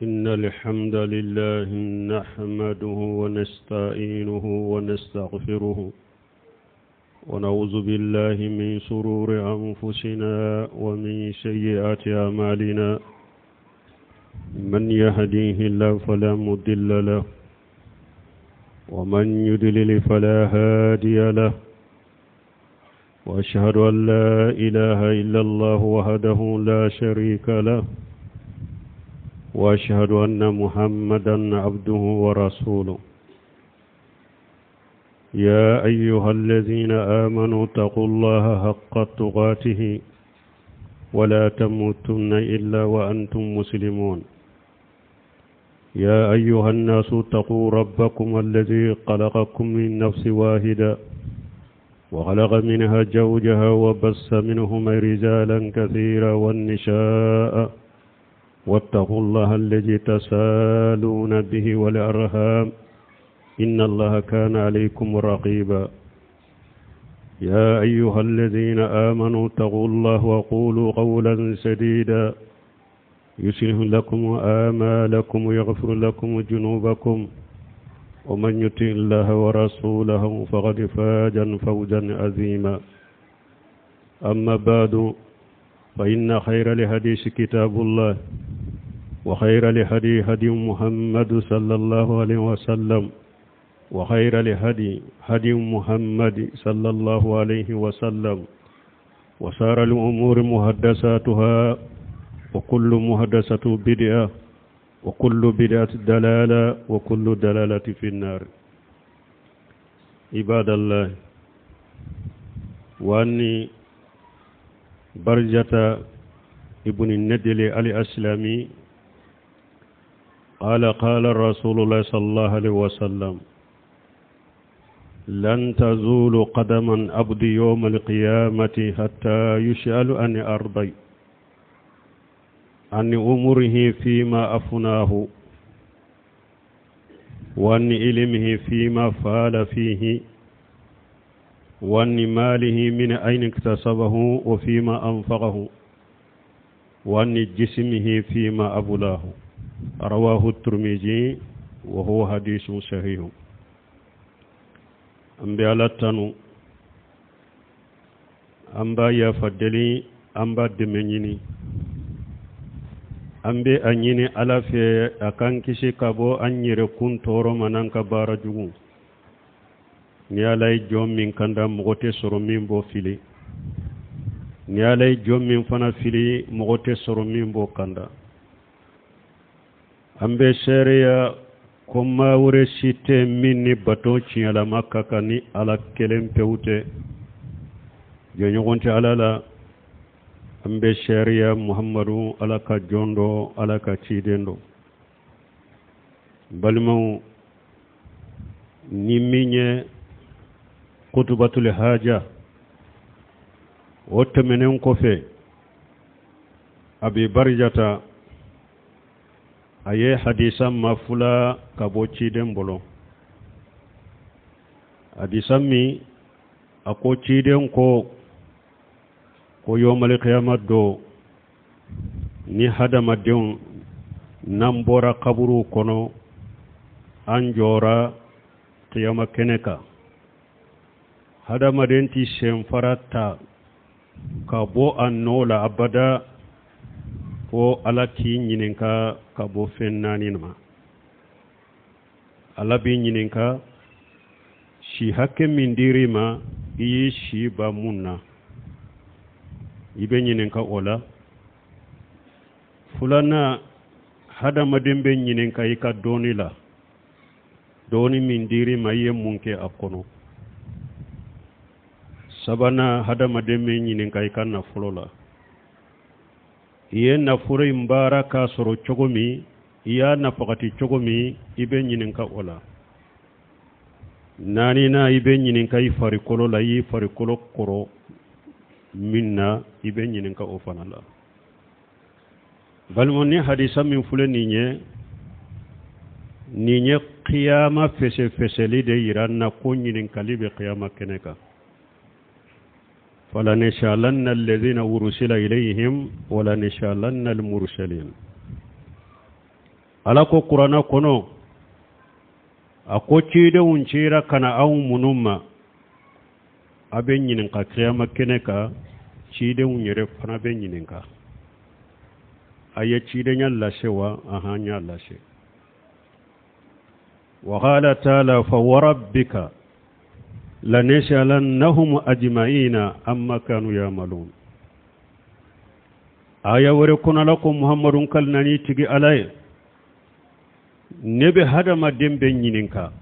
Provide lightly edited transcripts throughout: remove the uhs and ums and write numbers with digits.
إن الحمد لله نحمده ونستعينه ونستغفره ونعوذ بالله من شرور أنفسنا ومن سيئات أعمالنا من يهديه الله فلا مضل له ومن يضلل فلا هادي له وأشهد أن لا إله إلا الله وحده لا شريك له وأشهد أن محمدا عبده ورسوله يا أيها الذين آمنوا اتقوا الله حق تقاته ولا تموتن إلا وأنتم مسلمون يا أيها الناس اتقوا ربكم الذي خلقكم من نفس واحدة وخلق منها زوجها وبث منهما رجالا كثيرا والنساء واتقوا الله الذي تسالون به والأرham إن الله كان عليكم رقيبا يا أيها الذين آمنوا اتقوا الله وقولوا قولا سديدا يصلح لكم آمالكم ويغفر لكم ذنوبكم ومن يطع الله ورسوله فقد فاز فوزا عظيما أما بعد فإن خير الحديث كتاب الله وخير الهدي هدي محمد صلى الله عليه وسلم وخير الهدي هدي محمد صلى الله عليه وسلم وسار الأمور محدثاتها وكل محدثة بدعة وكل بدعة دلالة وكل دلالة في النار عباد الله وأني برجة ابن الندل الأسلمي قال قال رسول الله صلى الله عليه وسلم لن تزول قدما عبد يوم القيامة حتى يسأل عن أرضي عن أمره فيما أفناه وعن علمه فيما فعل فيه وعن ماله من أين اكتسبه وفيما أنفقه وعن جسمه فيما أبلاه رواه الترمذي وهو حديث صحيح an bɛ ala tanu an b'a yafa deli an b'a dɛmɛ ɲini an bɛ a ɲini ala fɛ a k'an kisi ka bɔ an yɛrɛkun tɔɔrɔ ma n'an ka baara jugu ni ala ye jɔn min kanda mɔgɔ tɛ sɔrɔ min b'o fili ni ala ye jɔn min fana fili mɔgɔ tɛ sɔrɔ min b'o kanda an bɛ seereya ko maa wɛrɛ si tɛ min ni bato tiɲɛlama ka kan ni ala kelen pewu tɛ jɛɲɔgɔn tɛ ala la an bɛ seereya muhamadu ala ka jɔn dɔ ala ka ciden dɔ balimaw ni min ye kutubatul haja o tɛmɛnen kɔfɛ abi barijata a ye hadisa mafula ka bɔ ciden bolo hadisa min a ko ciden ko ko yɔmalikiyama don ni hadamadenw n'an bɔra kaburuw kɔnɔ an jɔra kiyama kɛnɛ kan hadamaden ti senfara ta ka bɔ a nɔ la abada fo ala k'i ɲininka ka bɔ fɛn naani ma ala b'i ɲininka si hakɛ min dir'i ma i y'i si ban mun na i bɛ ɲininka o la filanan hadamaden bɛ ɲininka i ka dɔnni la dɔnni min dir'i ma i ye mun kɛ a kɔnɔ sabanan hadamaden bɛ ɲininka i ka nafolo la i ye nafolo in baara k'a sɔrɔ cogo min i y'a nafagati cogo min i bɛ ɲininka o la naaninan i bɛ ɲininka i farikolo la i y'i farikolo kɔrɔ min na i bɛ ɲininka o fana la balima ni hadisa min filɛ nin ye nin ye kiyama fɛsɛfɛsɛli de yira an na ko ɲininkali bɛ kiyama kɛnɛ kan falanas'alanna alladhina ursila ilayhim walanas'alanna almursalin. Ala ko kuranna kɔnɔ, a ko cidenw cira ka na aw minnu ma, a bɛ ɲininka kiyama kɛnɛ kan, cidenw yɛrɛ fana bɛ ɲininka. A ye cidenya lase wa? Ahan, n y'a lase. Wa qala taala fa warabbika lanas'alannahum ajma'ina amma kanu ya'malun. Aya wɛrɛ kɔnɔ, Ala ko: Muhammadu, kalina n'i tigi Ala ye, ne bɛ hadamaden bɛɛ ɲininka,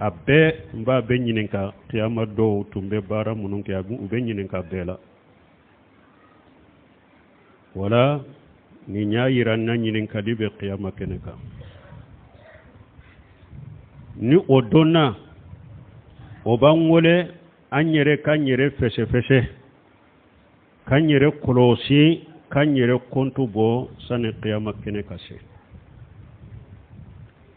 a bɛɛ, n b'a bɛɛ ɲininka kiyama don, tun bɛ baara minnu kɛ, u bɛ ɲininka bɛɛ la. Wala nin y'a yira n na ɲininkali bɛ kiyama kɛnɛ kan. Ni o donna, o b'an wele an yɛrɛ k'an yɛrɛ fɛsɛfɛsɛ, k'an yɛrɛ kɔlɔsi, k'an yɛrɛ kɔntu bɔ sani kiyama kɛnɛ ka se.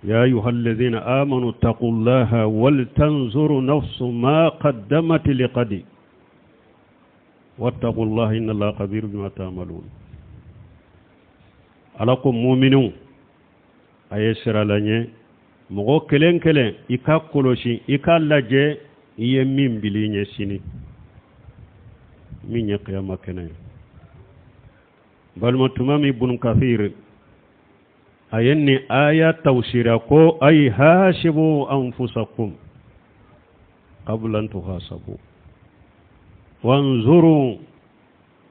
Ya ayuha alladhina amanu taqullaha waltanzuru nafsu ma qaddamat liqadi wattaqullaha inna allaha khabirun bima ta'malun. Ala ko: muminiw, a ye siran Ala ɲɛ. Mɔgɔ kelen kelen, i ka kɔlɔsi, i k'a lajɛ i ye min bili ɲɛ sini, min ye kiyama kɛnɛ ye. Balima, tuma min Bunu Kafir a ye nin aya tawsira ko: ay hasibu anfusakum qabla an tuhasabu wanzuru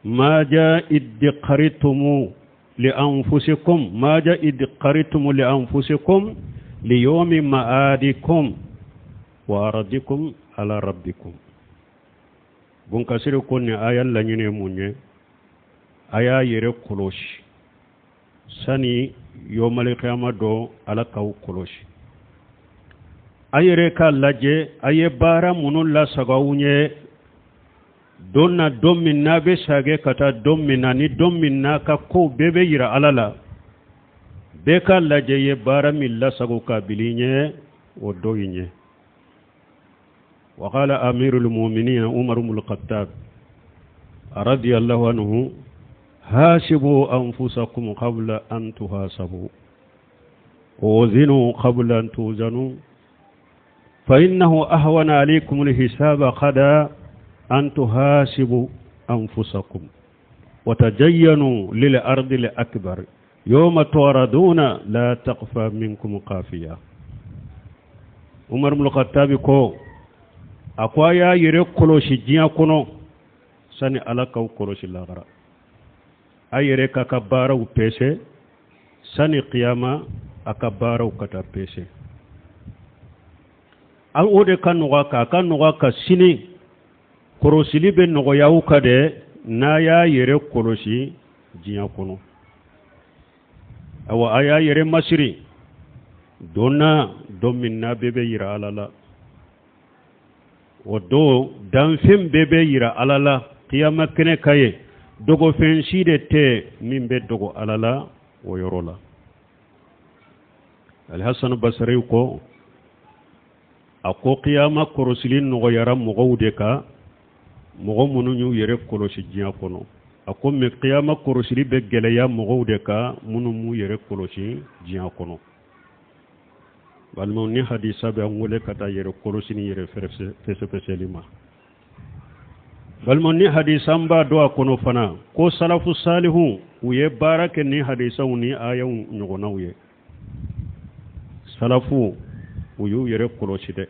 ma ja idqaritumu li anfusikum ma ja idqaritum li anfusikum li yawmi ma'adikum wa aradikum ala rabbikum. Bunkasiri ko nin aya laɲini ye mun ye? A y'a yɛrɛ kɔlɔsi sani yɔmalikiyama dɔ Ala k'aw kɔlɔsi. A yɛrɛ k'a lajɛ a ye baara minnu lasago aw ɲɛ don na, don min n'a bɛ sage ka taa don min na, ni don min n'a ka kow bɛɛ bɛ yira Ala la. Bɛɛ k'a lajɛ ye baara min lasago ka bili ɲɛ o dɔ in ye. وقال أمير المؤمنين عمر بن الخطاب رضي الله عنه: حاسبوا أنفسكم قبل أن تحاسبوا ووزنوا قبل أن توزنوا، فإنه أهون عليكم الحساب غدا أن تحاسبوا أنفسكم، وتزينوا للعرض الأكبر يوم تعرضون لا تخفى منكم خافية. Umar ibn Khattabi ko a ko a y'a yɛrɛ kɔlɔsi diɲɛ kɔnɔ sani Ala k'aw kɔlɔsi lahara. A yɛrɛ k'a ka baaraw pɛsɛ sani kiyama a ka baaraw ka taa pɛsɛ. O de ka nɔgɔ ka a ka nɔgɔ ka sini kɔrɔsili bɛ nɔgɔya aw ka dɛ n'a y'a yɛrɛ kɔlɔsi diɲɛ kɔnɔ. Awa, a y'a yɛrɛ masiri don na, don min n'a bɛɛ bɛ yira Ala la. O don, danfɛn bɛɛ bɛ yira Ala la kiyama kɛnɛ ka ye. Dogofɛn si de tɛ min bɛ dogo Ala la o yɔrɔ la. Alhasan Basari ko a ko kiyama kɔrɔsili nɔgɔyara mɔgɔw de kan, mɔgɔ minnu y'u yɛrɛ kɔlɔsi diɲɛ kɔnɔ. A ko mɛ kiyama kɔrɔsili bɛ gɛlɛya mɔgɔw de kan, minnu m'u yɛrɛ kɔlɔsi diɲɛ kɔnɔ. Balimaw, ni hadisa bɛ an wele ka taa yɛrɛ kɔlɔsi ni yɛrɛ fɛsɛfɛsɛli ma. Balimaw, ni hadisa n b'a dɔn a kɔnɔ fana ko salafu salihu, u ye baara kɛ ni hadisaw ni ayaw ɲɔgɔnnaw ye. Salafu, u y'u yɛrɛ kɔlɔsi dɛ.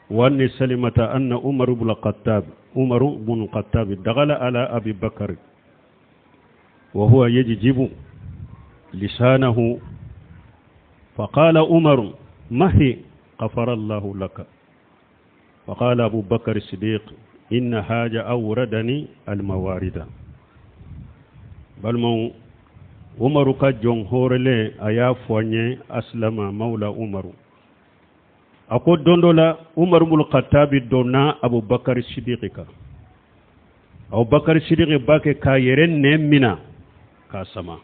وأن سلمة أن عمر بن الخطاب عمر بن الخطاب دخل على أبي بكر وهو يججب لسانه، فقال عمر: مه، غفر الله لك. فقال أبو بكر الصديق: إن حاجة أوردني الموارد. Balimaw, Umaru ka jɔn hɔrɔnlen, a y'a fɔ an ye, Asilama mawla Umaru, a ko don dɔ la Umaru bulu Katabi donna Abubakari Sidiki kan. Abubakari Sidiki b'a kɛ k'a yɛrɛ nɛn mina k'a sama.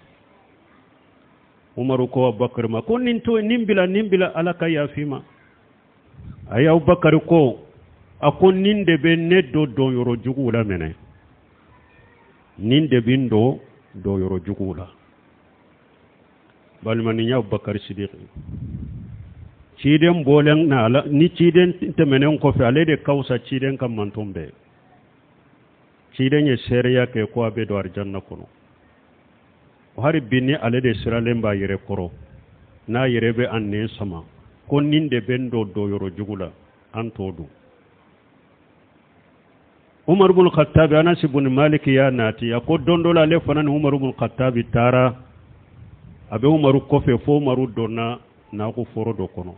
Umaru ko Abubakari ma ko nin to, nin bila, nin bila, Ala ka yafi ma. A ye Abubakari ko a ko nin de bɛ ne don donyɔrɔ juguw la minɛ, nin de bɛ n don donyɔrɔ juguw la. Balima, nin y'Abubakari Sidiki. Ciden bɔlen na ala ni ciden tɛmɛnen kɔfɛ, ale de ka fisa ciden ka manton bɛɛ. Ciden ye seereya kɛ ko a bɛ don arijanna kɔnɔ. Hari bi ni ale de siralen b'a yɛrɛ kɔrɔ, n'a yɛrɛ bɛ a nɛn sama ko nin de bɛ n don yɔrɔ jugu la, an t'o dɔn. Umaru bun Khattabi, Anasi bun Maliki y'a nati, a ko don dɔ la, ale fana ni Umaru bun Khattabi taara, a bɛ Umaru kɔfɛ fo Umaru donna naagu foro dɔ kɔnɔ,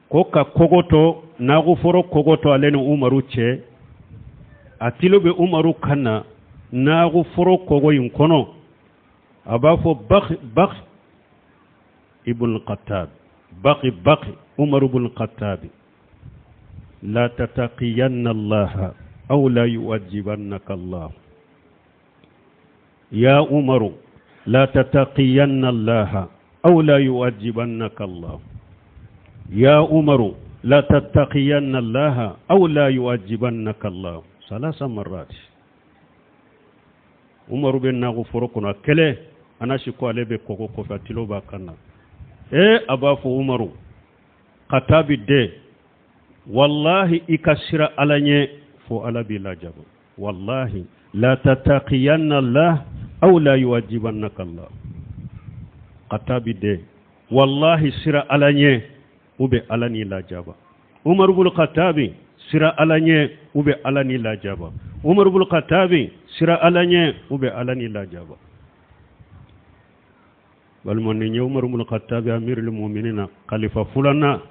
ko ka kogo to, naagu foro kogo to ale ni Umaru cɛ. A tilo bɛ Umaru kan na naagu foro kogo in kɔnɔ, a b'a fɔ: "Baki baki ibn Khattab, baki baki Umaru bun Khattabi, la tataqiyanna Allah aw la yu'ajibannaka Allah. Ya Umaru, la tataqiyanna Allah aw la yu'ajibannaka Allah. Ya Umaru, la tattaqiyanna Allah aw la yu'ajibannaka Allah." Salasa marrat. Umaru bɛ naagu foro kɔnɔ, a kɛlɛ Anasi ko ale bɛ kogo kɔfɛ, a tilo b'a kan na. E, a b'a fɔ: "Umaru Katabi den, wallahi i ka sira Ala ɲɛ fo Ala b'i lajaba. Wallahi la tattaqiyanna Allah aw la yu'ajibannaka Allah. Katabi den, wallahi sira Ala ɲɛ, u bɛ Ala ni lajaba. Umaru bul Katabi, sira Ala ɲɛ, u bɛ Ala ni lajaba. Umaru bul Katabi, sira Ala ɲɛ, u bɛ Ala ni lajaba." Balima, nin ye Umaru bul Katabi, amirul muminina, khalifa fulanna.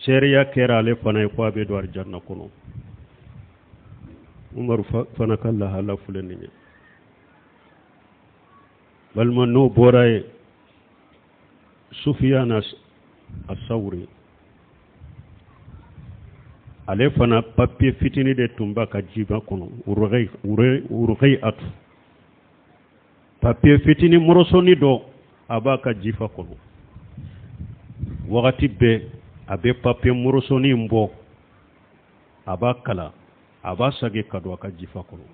Seereya kɛra ale fana ye ko a bɛ don arijanna kɔnɔ. Umaru fana ka lahala filɛ nin ye. Balima, n'o bɔra ye, Sufiyana Asawuri, ale fana papiye fitini de tun b'a ka jiba kɔnɔ, wurugɛyi atu, papiye fitini morosoni dɔ, a b'a ka jifa kɔnɔ. Wagati bɛɛ a bɛ papiye morosoni in bɔ, a b'a kala, a b'a sagi ka don a ka jifa kɔnɔ.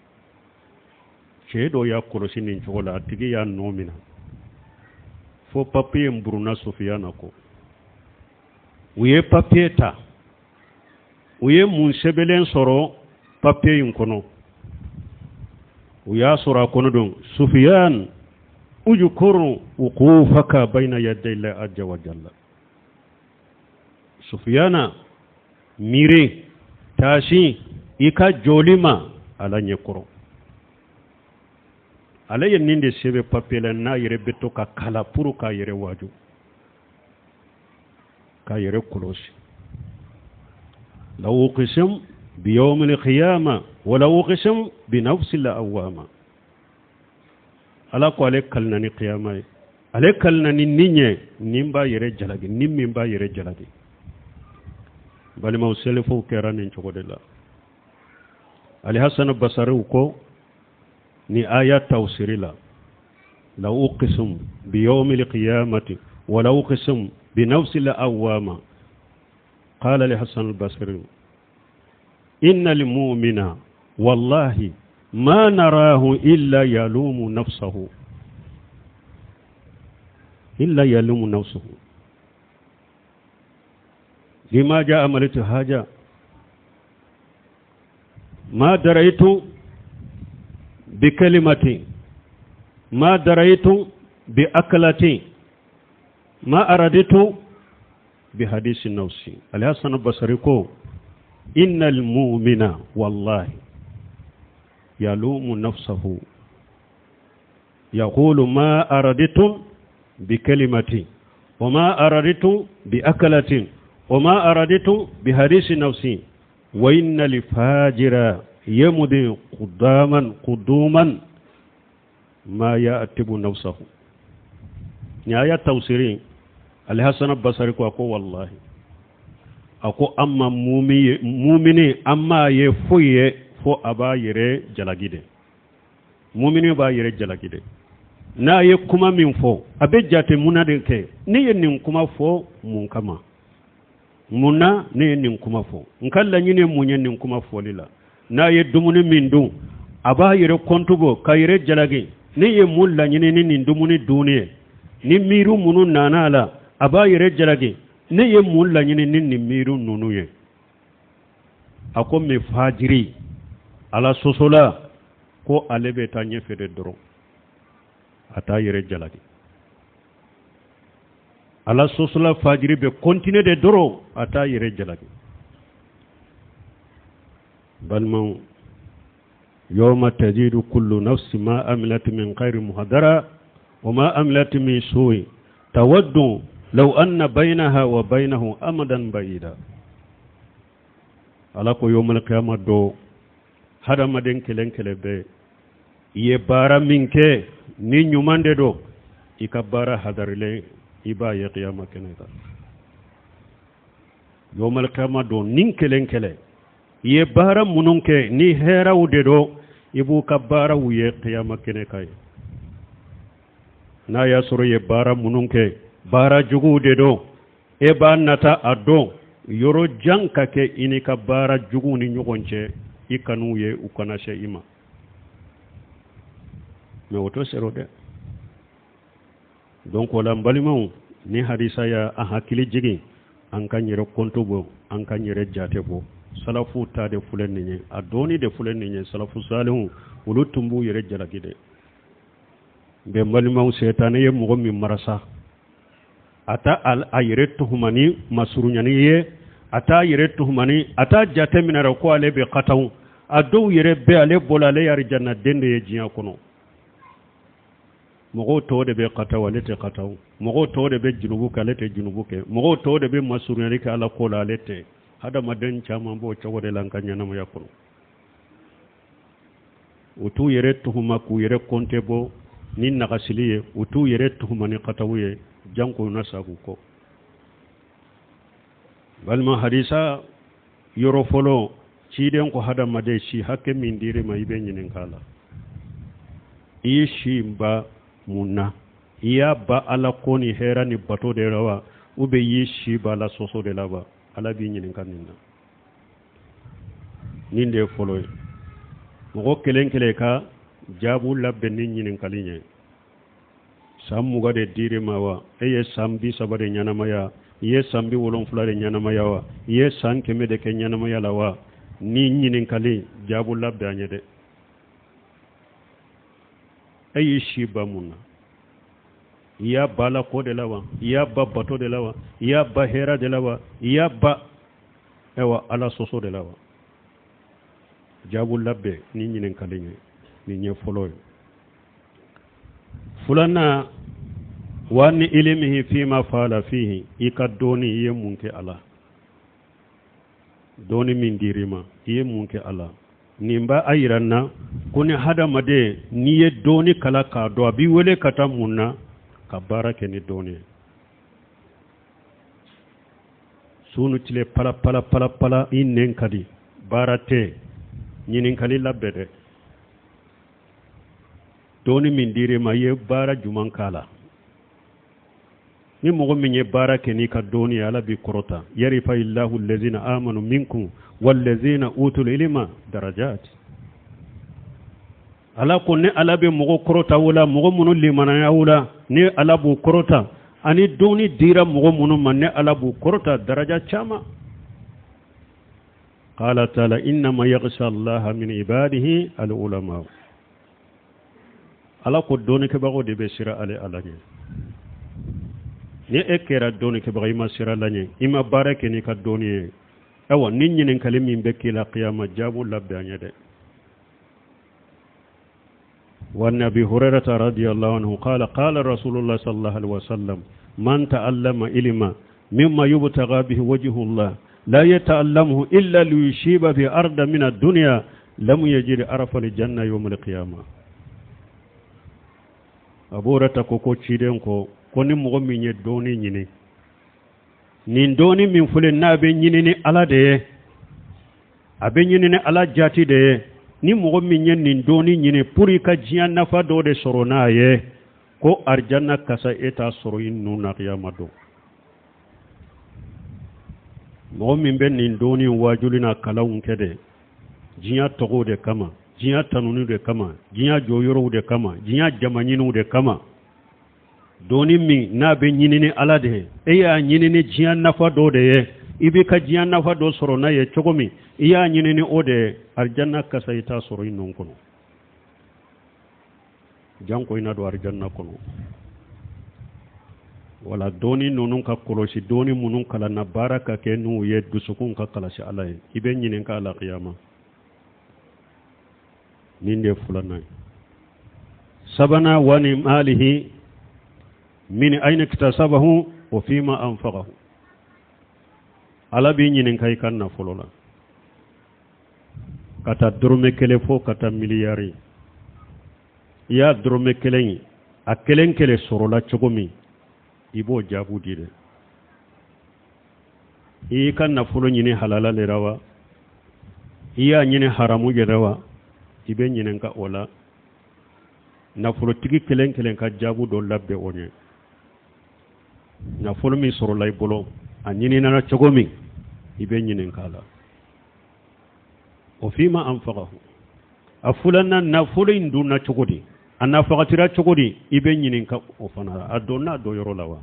Cɛ dɔ y'a kɔlɔsi nin cogo la, a tigi y'a nɔ minɛ fo papiye in buruna Sofiyana kɔ. U ye papiye ta, u ye mun sɛbɛnlen sɔrɔ papiye in kɔnɔ? U y'a sɔrɔ a kɔnɔ don: "Sufiyan, ujukuru wuqufaka bayna yaday la azza wa jalla. Sufiyana, miiri taasi i ka jɔli ma Ala ɲɛkɔrɔ." Ale ye nin de sɛbɛn papiye la, n'a yɛrɛ bɛ to ka kala pour k'a yɛrɛ waaju, k'a yɛrɛ kɔlɔsi: "La uqsim biyawmi alqiyama wala uqsim binafsi lawama." Ala ko ale kalina ni qiyama ye, ale kalina ni nin ye, nin b'a yɛrɛ jalaki, ni min b'a yɛrɛ jalaki. Balimaw, selifow kɛra nin cogo de la. Alihasana Basariw ko ni aya tawsiri la: "La uqsim biyawmi alqiyamati wala uqsim binafsi lawama." قال لحسن البصري: إن المؤمن والله ما نراه إلا يلوم نفسه، إلا يلوم نفسه: لما جاء عملت حاجة، ما دريت بكلمتي، ما دريت بأكلتي، ما أردت بحديث النفس. الحسن البصري ko: إن المؤمن والله يلوم نفسه، يقول ما أردت بكلمتي وما أردت بأكلة وما أردت بحديث نفسي، وإن الفاجر يمضي قداما قدوما ما يأتب نفسه. Ni aya tawsiri, Alhassan Basari ko, a ko wallahi, a ko an ma mumini, an m'a ye foyi ye fo a b'a yɛrɛ jalaki de. Mumini b'a yɛrɛ jalaki de. N'a ye kuma min fɔ, a bɛ jate munna de kɛ: ne ye nin kuma fɔ mun kama? Mun na ne ye nin kuma fɔ? N ka laɲini ye mun ye nin kuma fɔli la? N'a ye dumuni min dun, a b'a yɛrɛ kɔntu bɔ ka yɛrɛ jalaki. Ne ye mun laɲini ni nin dumuni dunni ye? Ni miiri minnu nana a la, a b'a yɛrɛ jalaki: ne ye mun laɲini ni nin miiri ninnu ye? A ko mais fajiri, Ala sɔsɔla, ko ale bɛ taa ɲɛfɛ de dɔrɔn, a t'a yɛrɛ jalaki. Ala sɔsɔla fajiri bɛ continuer de dɔrɔn, a t'a yɛrɛ jalaki. Balimaw, yawma tajidu kullu nafsi ma amilat min khairin muhadara wa ma amilat min su'i tawaddu law anna baynaha wa baynahu amadan ba'ida. Ala ko yawmal qiyama don, hadamaden kelen kelen bɛɛ, i ye baara min kɛ, ni ɲuman de don, i ka baara hadarilen, i b'a ye qiyama kɛnɛ kan. Yawmal qiyama don, nin kelen kelen, i ye baara minnu kɛ, ni hɛrɛw de don, i b'u ka baaraw ye qiyama kɛnɛ kan ye. N'a y'a sɔrɔ i ye baara minnu kɛ, baara juguw de don, e b'a nata a dɔn yɔrɔ jan ka kɛ i n'i ka baara juguw ni ɲɔgɔn cɛ, i kan'u ye, u kana se i ma. Mais o to sɔrɔ dɛ. Donc o la, n balimaw, ni hadisa y'a an hakili jigin an ka yɛrɛ kɔnto bɔ, an ka yɛrɛ jate bɔ. Salafu ta de filɛ nin ye, a dɔɔni de filɛ nin ye. Salafu salihu, olu tun b'u yɛrɛ jalaki dɛ. Bɛn balimaw, sɛtanɛ ye mɔgɔ min marasa, a ta a yɛrɛ tuhumani masurunyani ye, a t'a yɛrɛ tuhumani, a t'a jate minɛ ko ale bɛ kataw. A dɔw yɛrɛ bɛ ale bolo, ale ye arijana den de ye diɲɛ kɔnɔ. Mɔgɔw tɔw de bɛ kataw, ale tɛ kataw. Mɔgɔw tɔw de bɛ junubu kɛ, ale tɛ junubu kɛ. Mɔgɔw tɔw de bɛ masurunyali kɛ Ala ko la, ale tɛ. Hadamaden caman b'o cogo de la an ka ɲɛnamaya kɔnɔ. U t'u yɛrɛ tuhuma k'u yɛrɛ kɔnte bɔ ni nagasili ye, u t'u yɛrɛ tuhuma ni kataw ye, janko na sagu kɔ. Balima, hadisa yɔrɔ fɔlɔ, ciden ko hadamaden, si hakɛ min dir'i ma, i bɛ ɲininka la: i ye si ba mun na? I y'a ba Ala ko ni hɛrɛ ni bato de la wa, ou bien i ye si ba Ala sɔsɔ de la wa? Ala b'i ɲininka nin na. Nin de ye fɔlɔ ye. Mɔgɔ kelen kelen ka jaabu labɛn ni ɲininkali ye: san 20 de dir'i ma wa, e ye san 30 de ɲɛnamaya, i ye san 70 de ɲɛnamaya wa, i ye san 100 de kɛ ɲɛnamaya la wa? Ni ɲininkali jaabu labɛn an ye dɛ. E y'i si ba mun na? I y'a ba la ko de la wa, i y'a ba bato de la wa, i y'a ba hɛrɛ de la wa, i y'a ba ayiwa Ala sɔsɔ de la wa? Jaabu labɛn ni ɲininkali ye. Nin ye fɔlɔ ye. Filanan, wa an ilimihi fima fala fihi, i ka dɔɔni, i ye mun kɛ a la? Dɔɔni min dir'i ma, i ye mun kɛ a la? Nin b'a a yira n na ko ni hadamaden, n'i ye dɔɔni kala k'a dɔn, a b'i wele ka taa mun na? Ka baara kɛ ni dɔɔni ye. Su ni tile, pala pala pala pala, i nɛn ka di, baara tɛ. Ɲininkali labɛn dɛ. Dɔɔni min dir'i ma, i ye baara juman k'a la? Ni mɔgɔ min ye baara kɛ n'i ka dɔɔni ye, Ala b'i kɔrɔta. Yarifa illahu allazina amanu minkum wallazina utul ilma darajat. Ala ko ne Ala bɛ mɔgɔ kɔrɔta o la, mɔgɔ minnu limanaya o la, ne Ala b'u kɔrɔta, ani dɔɔni dira mɔgɔ minnu ma, ne Ala b'u kɔrɔta daraja caman. Qala taala innama yaghsha allaha min ibadihi al ulama. Ala ko dɔɔnikɛbagaw de bɛ siran ale Ala ɲɛ. Ni e kɛra dɔɔnikɛbaga, i ma siran Ala ɲɛ, i ma baara kɛ n'i ka dɔɔni ye, ayiwa, ni ɲininkali min bɛ k'i la kiyama, jaabu labɛn an ye dɛ. وعن أبي هريرة رضي الله عنه قال قال رسول الله صلى الله عليه وسلم: من تعلم علما مما يبتغى به وجه الله لا يتعلمه إلا ليصيب به عرضا من الدنيا لم يجد عرف الجنة يوم القيامة. Abu Hurairata ko ciden ko ni mɔgɔ min ye dɔɔni ɲini, nin dɔɔni min filɛ, n'a bɛ ɲini ni Ala de ye, a bɛ ɲini ni Ala jati de ye, ni mɔgɔ min ye nin dɔɔni ɲini pour i ka diɲɛ nafa dɔ de sɔrɔ n'a ye, ko arijanna kasa, e t'a sɔrɔ i nun na kiyama don. Mɔgɔ min bɛ nin dɔɔni wajuli n'a kalanw kɛ dɛ, diɲɛ tɔgɔw de kama, Diɲɛ tanuni de kama, diɲɛ jɔyɔrɔw de kama, diɲɛ jamaɲiniw de kama. Dɔnni min n'a bɛ ɲini ni Ala de ye, e y'a ɲini ni diɲɛ nafa dɔ de ye, i b'i ka diɲɛ nafa dɔ sɔrɔ n'a ye cogo min, i y'a ɲini ni o de ye, alijanna kasa i t'a sɔrɔ i nɔn kɔnɔ. Janko i na don alijanna kɔnɔ. Wala dɔnni ninnu ka kɔlɔsi, dɔnni minnu kalanna baara ka kɛ n'u ye, dusukun ka kɔlɔsi Ala ye, i bɛ ɲininka a la kiyama. Nin de ye filanan ye. Sabanan, wa an malihi min ayina iktasabahu wa fima anfaqahu. Ala b'i ɲininka i ka nafolo la, ka taa dɔrɔmɛ kelen fo ka taa miliyari. I y'a dɔrɔmɛ kelen ye, a kelen kelen sɔrɔla cogo min, i b'o jaabu di dɛ. I y'i ka nafolo ɲini halala le ra wa, i y'a ɲini haramu yɛrɛ wa, i bɛ ɲininka o la. Nafolotigi kelen kelen ka jaabu dɔ labɛn o ɲɛ. Nafolo min sɔrɔla i bolo, a ɲininana cogo min, i bɛ ɲininka a la. O fima anfaqahu. A filanan, nafolo in donna cogo di, a nafagatira cogo di, i bɛ ɲininka o fana la. A donna a don yɔrɔ la wa?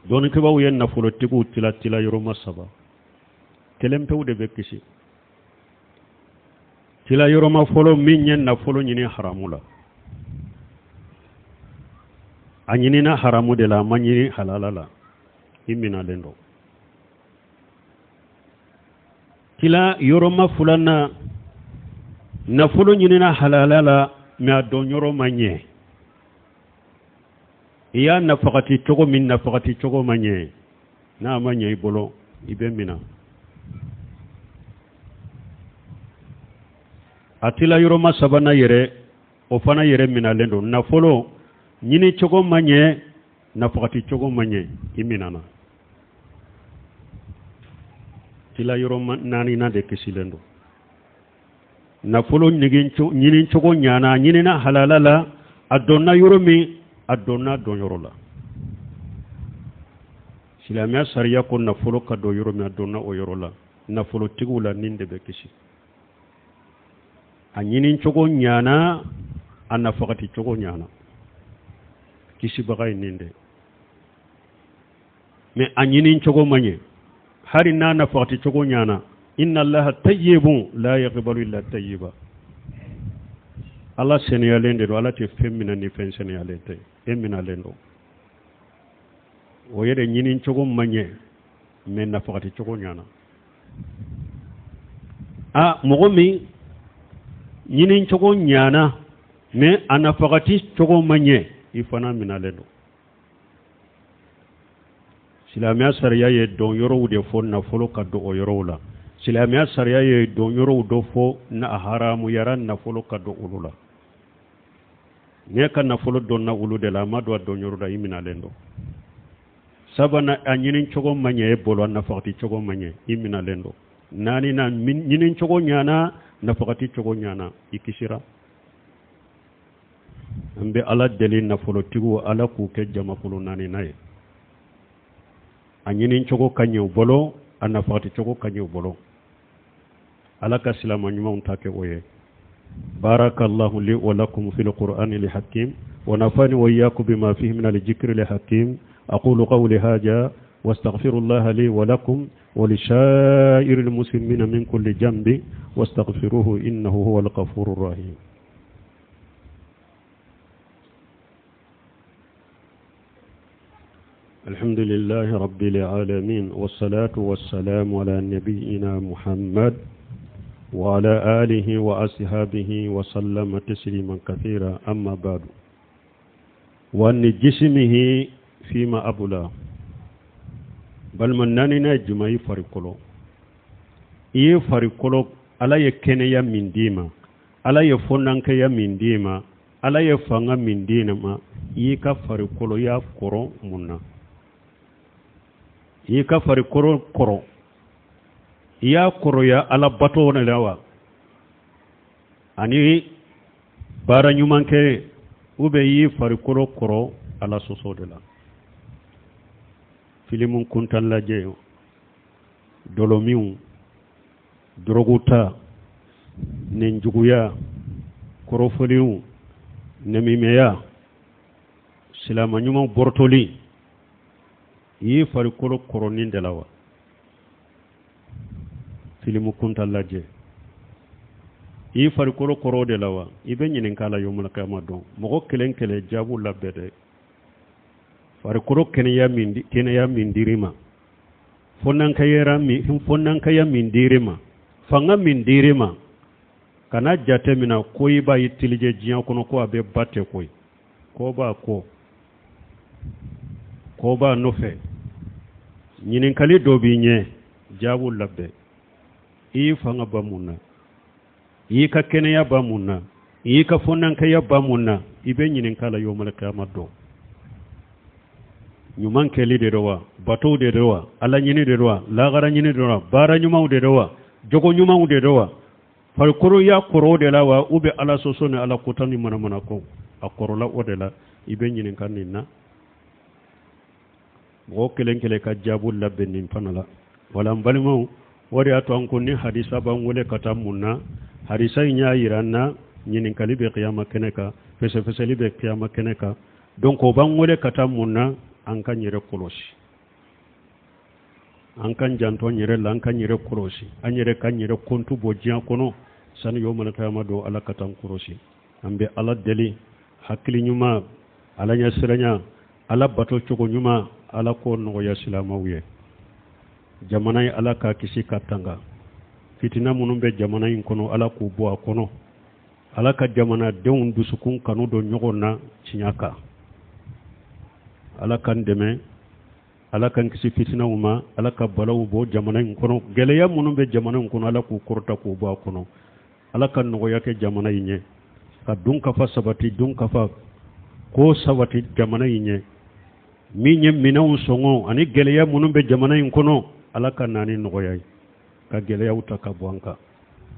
Dɔnnikɛbaaw ye nafolotigiw tila tila yɔrɔma saba, kelen pewu de bɛ kisi. Tila yɔrɔma fɔlɔ, min ye nafolo ɲini haramu la, a ɲinina haramu de la, a ma ɲini halala la, i minalen don. Tila yɔrɔma filanan, nafolo ɲinina halala la, mɛ a don yɔrɔ ma ɲɛ, i y'a nafagati cogo min, nafagati cogo ma ɲɛ, n'a ma ɲɛ i bolo, i bɛ mina. A tila yɔrɔma sabanan yɛrɛ, o fana yɛrɛ minalen don. Nafolo ɲini cogo ma ɲɛ, nafagati cogo ma ɲɛ, i minana. Tila yɔrɔma naaninan de kisilen don. Nafolo ɲini cogo ɲana, a ɲinina halala la, a donna yɔrɔ min, a donna don yɔrɔ la. Silamɛya sariya ko nafolo ka don yɔrɔ min, a donna o yɔrɔ la. Nafolotigiw la, nin de bɛ kisi. A ɲini cogo ɲana, a nafagati cogo ɲana, kisibaga ye nin de. Mɛ a ɲini cogo ma ɲɛ, hali n'a nafagati cogo ɲana, inna allaha tayyibun la yaqbalu illa tayyiba. Ala seniyalen de don, Ala tɛ fɛn minɛ ni fɛn seniyalen tɛ, e minalen don. O yɛrɛ ɲini cogo ma ɲɛ, mɛ nafagati cogo ɲana. A mɔgɔ min ɲini cogo ɲana, mɛ a nafagati cogo ma ɲɛ, i fana minalen don. Silamɛya sariya ye don yɔrɔw de fɔ nafolo ka don o yɔrɔw la. Silamɛya sariya ye don yɔrɔw dɔ fɔ na haramuyara nafolo ka don olu la. N'e ka nafolo donna olu de la, a ma don a don yɔrɔ la, i minalen don. Sabanan, a ɲini cogo ma ɲɛ e bolo, a nafagati cogo ma ɲɛ, i minalen don. Naaninan, ɲini cogo ɲana, nafagati cogo ɲana, i kisira. An bɛ Ala deli, nafolotigiw, Ala k'u kɛ jamakulu naaninan ye. A ɲini cogo ka ɲɛ u bolo, a nafagati cogo ka ɲɛ u bolo. Ala ka silama ɲumanw ta kɛ o ye. Barakallahu li wa lakum fil qur'ani li hakim wa nafani wa iyyakum bima fihi min al-dhikri li hakim. Aqulu qawli hadha wastaghfirullaha li wa lakum wa li sha'iril muslimina min kulli jambi wastaghfiruhu innahu huwal ghafurur rahim. الحمد لله رب العالمين، والصلاة والسلام على نبينا محمد وعلى آله وأصحابه وسلم تسليما كثيرا. أما بعد، وعن جسمه فيما أبلى بل من ناننا جمعي farikolo. I ye farikolo, Ala ye kɛnɛya min d'i ma, Ala ye fɔnankɛya min d'i ma, Ala ye fanga min d'i ma, i y'i ka farikolo y'a kɔrɔ mun na? I y'i ka farikolo kɔrɔ, i y'a kɔrɔya Ala bato de la wa, ani baara ɲuman kɛ, ou bien i y'i farikolo kɔrɔ Ala sɔsɔ de la? Filimu kuntan lajɛ, dɔlɔminw, dɔrɔgu ta. Ninjuguya, kɔrɔfɔliw, nɛmimɛya, silama ɲuman bɔrɔtɔli, i y'i farikolo kɔrɔ nin de la wa? Filimu kuntan lajɛ, i y'i farikolo kɔrɔ o de la wa? I bɛ ɲininka a la yomul kiyama don. Mɔgɔ kelen kelen jaabu labɛn dɛ. Farikolo kɛnɛya min kɛnɛya min dir'i ma, fɔnankaya min dir'i ma, fanga min dir'i ma, kana jate mina ko i b'a utiliser diɲɛ kɔnɔ ko a bɛ ba tɛ koyi. Ko b'a kɔ, ko b'a nɔfɛ. Ɲininkali dɔ b'i ɲɛ, jaabu labɛn. I y'i fanga ban mun na? I y'i ka kɛnɛya ban mun na? I y'i ka fɔnankaya ban mun na? I bɛ ɲininka la yomul kiyama don. Ɲuman kɛli de don wa? Batow de don wa? Ala ɲini de don wa? Lagara ɲini de don wa? Baara ɲumanw de don wa? Jogo ɲumanw de don wa? Farikolo y'a kɔrɔ o de la wa? U bɛ Ala sɔsɔ ni Ala kota ni manamana ko a kɔrɔla o de la? I bɛ ɲininka nin na. Mɔgɔ kelen kelen ka jaabu labɛn nin fana la. Wala n balimaw, o de y'a to an ko ni hadisa b'an wele ka taa mun na? Hadisa in y'a yira an na ɲininkali bɛ kiyama kɛnɛ kan, fɛsɛfɛsɛli bɛ kiyama kɛnɛ kan. Donc o b'an wele ka taa mun na? An k'an yɛrɛ kɔlɔsi, an k'an janto an yɛrɛ la, an k'an yɛrɛ kɔlɔsi, an yɛrɛ k'an yɛrɛ kɔntu bɔ diɲɛ kɔnɔ sani yomul kiyama don. Ala ka t'an kɔlɔsi. An bɛ Ala deli, hakili ɲuman, Ala ɲɛsiranya, Ala bato cogo ɲuman, Ala k'o nɔgɔya silamɛw ye. Jamana ye, Ala k'a kisi ka tanga fitina minnu bɛ jamana in kɔnɔ, Ala k'u bɔ a kɔnɔ. Ala ka jamanadenw dusukun kanu don ɲɔgɔn na tiɲɛ kan. Ala k'an dɛmɛ, Ala k'an kisi fitinaw ma, Ala ka balaw bɔ jamana in kɔnɔ. Gɛlɛya minnu bɛ jamana in kɔnɔ, Ala k'u kɔrɔta k'u bɔ a kɔnɔ. Ala ka nɔgɔya kɛ jamana in ɲɛ, ka dunkafa sabati, dunkafa ko sabati jamana in ɲɛ. Min ye minɛnw sɔngɔ ani gɛlɛya minnu bɛ jamana in kɔnɔ, Ala ka na ni nɔgɔya ye ka gɛlɛyaw ta ka bɔ an kan.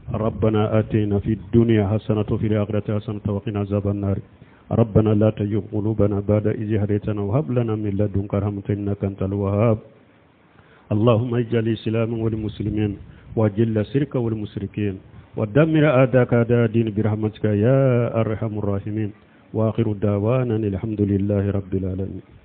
ربنا آتنا في الدنيا حسنة وفي الآخرة حسنة وقنا عذاب النار. ربنا لا تزغ قلوبنا بعد إذ هديتنا وهب لنا من لدنك رحمة إنك أنت الوهاب. اللهم اجعل الإسلام والمسلمين، وأذل الشرك والمشركين، ودمر أعداءك أعداء الدين برحمتك يا أرحم الراحمين. وآخر دعوانا الحمد لله رب العالمين.